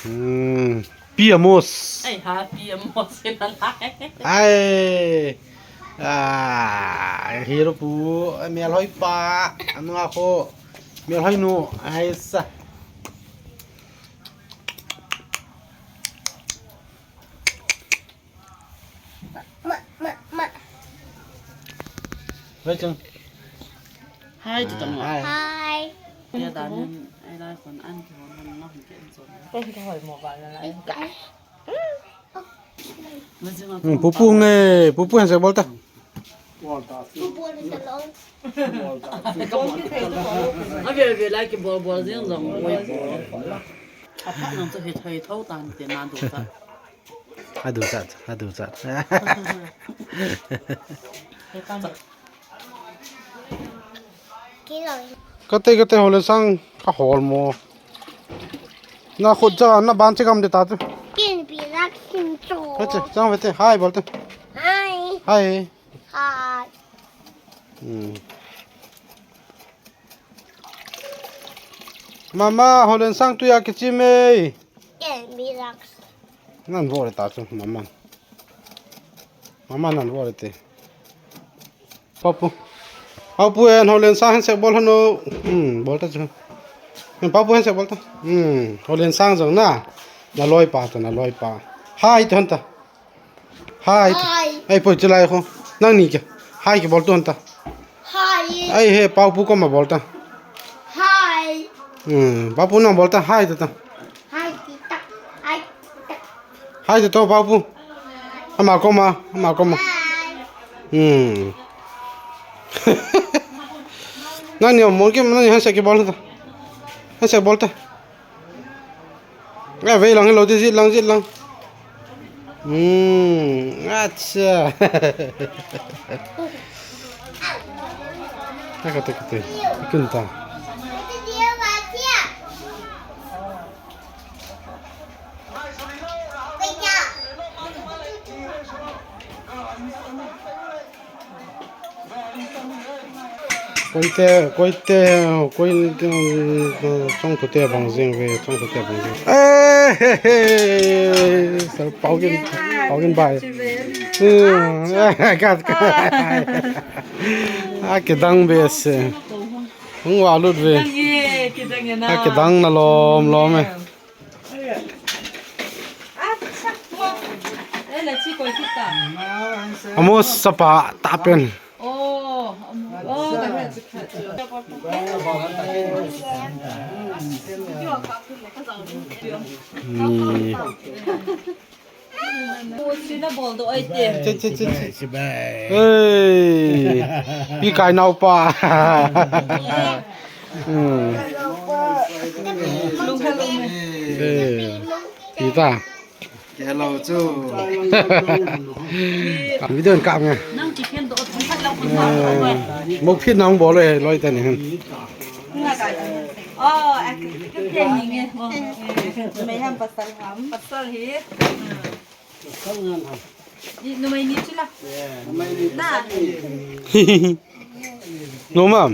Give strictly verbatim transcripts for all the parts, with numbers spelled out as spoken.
Hmm. Pi Amos. Ai, ha, Pi Amos, ina lai. Ai. Ah, hero pu, melhoi pa, anu ako. Melhoi nu, ai sa. Ma, ma, ma. Hai, Chung. Hai, Chung. Hai. Hai. Ya, dan, ai, lai, kon, an, ki, hon, hon, hon, ki, an, son. Ai, ka hoi mo ba la, la. Ai, ka. Hmm, Pupu nge, Pupu handshake bol ta. Pupu ni sa long. Ave, ave, lai ki bol, bol, jing, jong, bol. Apha nang chu he thoi tho tan te na du ta. Adu chat, adu chat. Kate, kate, Holen sang ka hol mo. Na khut cha, na ban che gam de ta tu. Ken bi rak sim cho. Kate, chang ve te, hai bol te. Hai. Hai. Hai. Hmm. Mama, Holen sang tu ya kichi me. Ken bi rak. Nan vo le ta chu, mama. Mama nan vo le te. Papu. Papu en Holen sang handshake bol hanu. Hmm, bol ta chu. Hmm, Papu handshake bol ta. Hmm, Holen sang jong na. Na loi pa ta, na loi pa. Hai ta hon ta. Hai ta. Hai. Ai poi chilai ko. Nang ni ke. Hai ke bol tu hon ta. Hai. Ai he Papu ko ma bol ta. Hai. Hmm, Papu nang bol ta. Hai ta ta. Hai ti tak. Hai ti tak. Hai ti to Papu. Ama koma, ama koma. Hmm. Nang ni mo ke nang ni handshake bol ta. Handshake bol ta. Eh, vei lang lo ti jit lang jit lang. Hmm, acha. Kate, kate. Ikun ta. Koite, koite, koite, chong koite bang jing ve, chong koite bang jing. Eh, he, he. Sir, pau kin, pau kin bai. Hmm, kat, kat. A kidang be se. Hung wa lut ve. A kidang na lom lom e. Amo sapa tapen. Ni. Che, che, che, che. Hey, pi kai nau pa. Hmm. Hey, pi ta. Hello chu. Video ka nge. Nang ki phen do thum khat lang phun. Mo phin nang bol le loi ta ni. Oh, a ki phen ni nge. Numei ham pasal ham. Pasal hi. Numei ni chu la. Na. No, ma'am.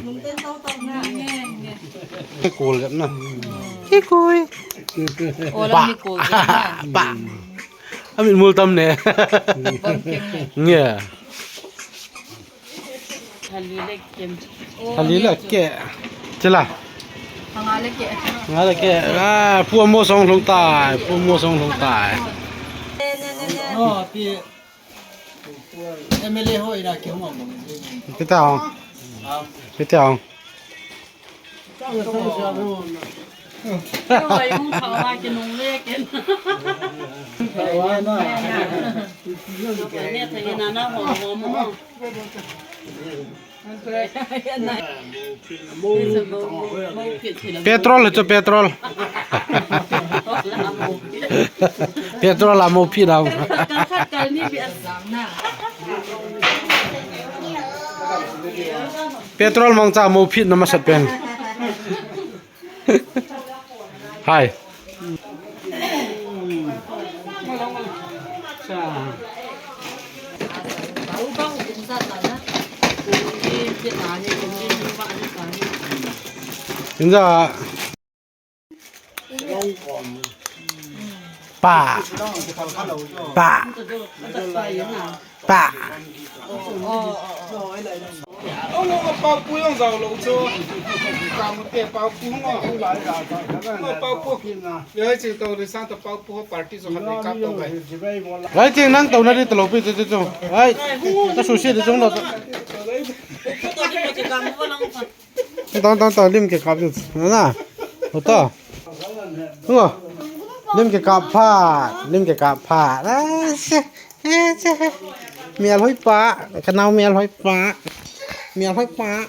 He kul jep na. He kul. Ola ni kul jep na. Pa. Amin mul tam ne. Nge. Thali le ke. Chila. Nga le ke. Nga le ke. Ah, pu mo song lhung tai. Pu mo song lhung tai. Oh, pi. M L A ho ira ki hung mo. Kita hung. Kita hung. Hoi, hung thau ha ki nung le ke. Ne thei na na ho ho mo. Petrol chu petrol. Petrol a mo phi dau. Petrol mangcha mo phi na masat pen. Hai. Inja. Pa. Pa. Pa. Lai ching nang touna di talopi chu chu chu. Ai. Ka susi di chung lo. Tong, tong, tong, lim kikap chu. Na. Oto. Ngo. Lim kikap phat. Lim kikap phat. Ah, se. Eh, se. Mial hoi pa. Kanao mial hoi pa. Mial hoi pa.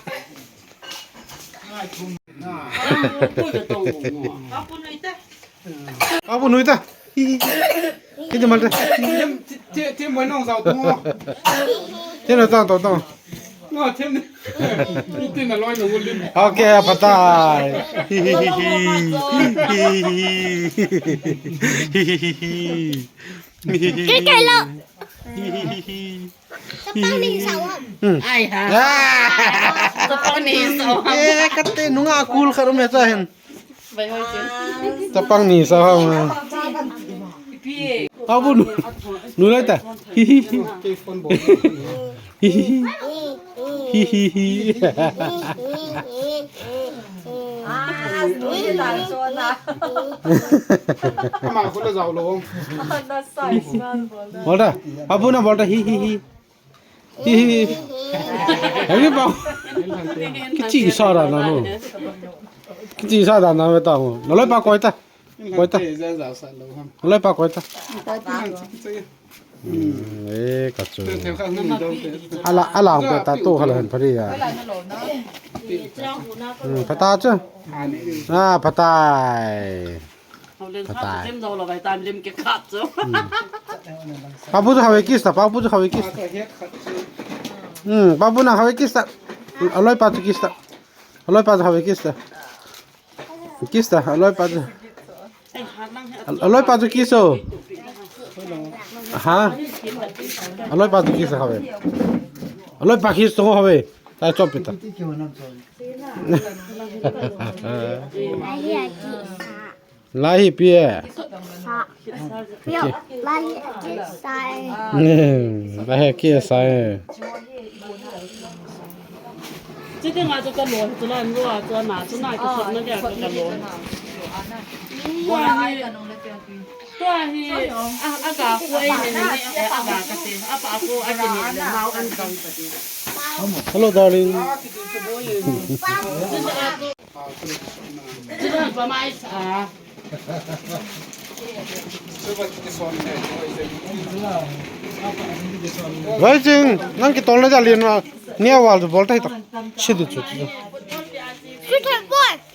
Apu nui ta. Hi, hi, hi. Kiti mal ta. Ti, ti, ti mo nong zau tu mo. Ti na tang to tang. No, ti ni. Ti na loi no lim. Okay, patai. Hi, hi, hi, hi. Hi, hi, hi. Hi, hi, hi, hi. Ke ke lo. Hi, hi, hi, hi. Chapang ni sao ham. Hmm. Ai ha. Ah. Chapang ni sao ham. Eh, kate nunga kul khat um e cha hin. Bai hoi chen. Chapang ni sao ham. Abu nu. Nu lai ta. Hi, hi, hi. Hi, hi, hi. Hi, hi, hi. Ama ko le jao lo. Bolta. Abu na bolta. Hi, hi, hi. Hi, hi, hi. Abu pa. Kichi sa da na ho. Kichi sa da na me ta ho. Naloi pa koi ta. Koi ta. Naloi pa koi ta. Hmm, eh, ka chu. Ala, ala, ta to hala han phari ya. Hmm, phata chu. Ah, phatai. Haulen khat jem dau lo bai tam lim kikap chu. Hmm. Papu chu hoi kiss ta, papu chu hoi kiss ta. Hmm, papu na hoi kiss ta. Aloi pa chu kiss ta. Aloi pa chu hoi kiss ta. Kiss ta, aloi pa chu. Aloi pa chu kiss o. Ha? Aloi pa chu kiss hoi. Aloi pa kiss to hoi. Ta chop ta. Lai hi pi e. Sa. Yo, lai hi ati sai. Hmm, lai hi ati sai. Chuti nga chu ka lo, chu la lo, chu na, chu na, ki sot na dia ka lo. Tua hi, tua hi, a, a ga ko ai ne ne, a ga ka te, a pa ko a ki ne, mau an kang ka te. Hello, darling. Vai ching, nang kitol na jali na, nia wal bol tai to. Sidu chu.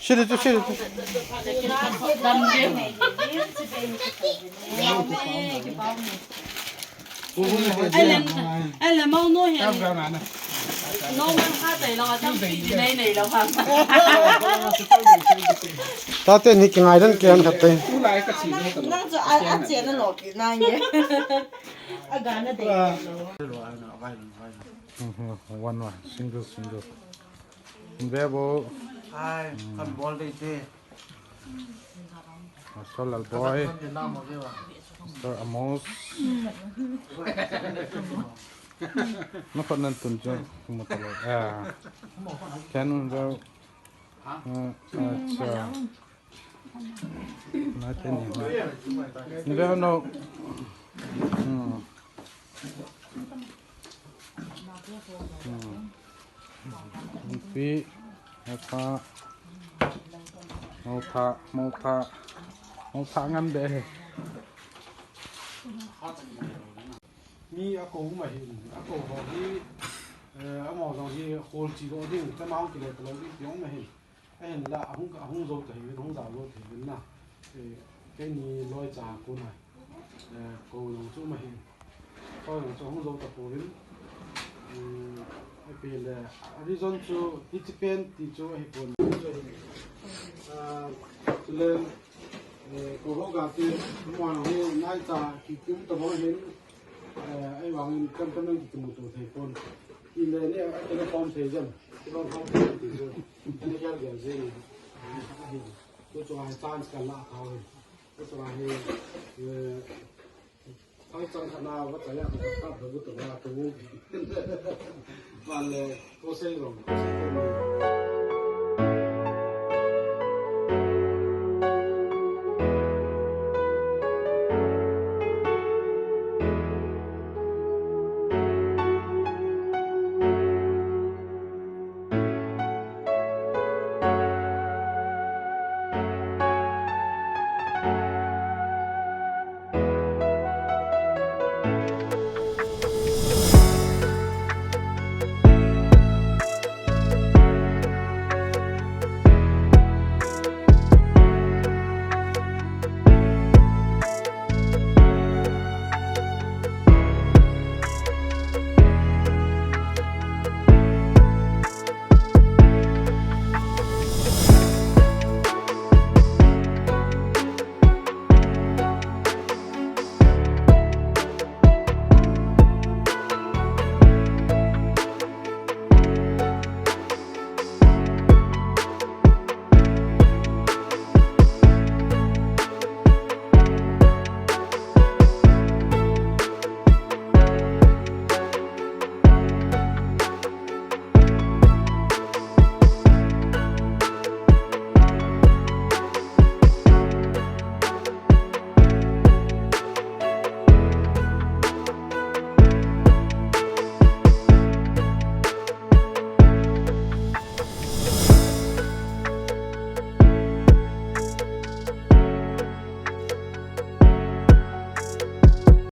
Sidu chu, sidu chu. Ai le, ai le, mau no he. Normal kha tai lo, tam pi di nei nei lo ha. Tate ni kingai dan kian khat tai. Nang chu a, a che na lo pi na nge. A ga na de. One, one, single, single. Bebo. Ai, kan bol de te. Master Lalboi, Master Amos. Nakot nan tun chu, kumu talo. Ah. Ken un jo. Ah, acha. Na te ni. Ni ve no. Hmm. Hmm. Pi, mo tha, mo tha, mo tha, mo tha ngam de he. Mi a ko ma hin, a ko ho hi, eh, a mo jong hi hol chi lo ding, ta ma hung ki le ta lo ding, ti hung ma hin. Ahinla, ahung, ahung jou ta hiuvin, ahung jao jou ta hiuvin na. Eh, keini loi cha kon a. Eh, kou jong chu ma hin. Kou jong chu ahung jou ta pouvin. Eh, ipi le, a reason chu, hiche pen ti chu ahi pon. Ah, chule, eh, kou ho ga te, mo jong hi, nai cha, ki kim ta bang hin. Eh, ahivangin kam kam nang kikimuto thei pon. Ile ni a kena form thei jam. Kibang form thei jam ti chu. Ani kya gel je ni. Ahi. Tu chu a chance ka la tha hi. Ka chang hi, eh, thang chang khat na va chaya ka ta ba bu ta ba tu. Ban le ko sei rom, ko sei ko.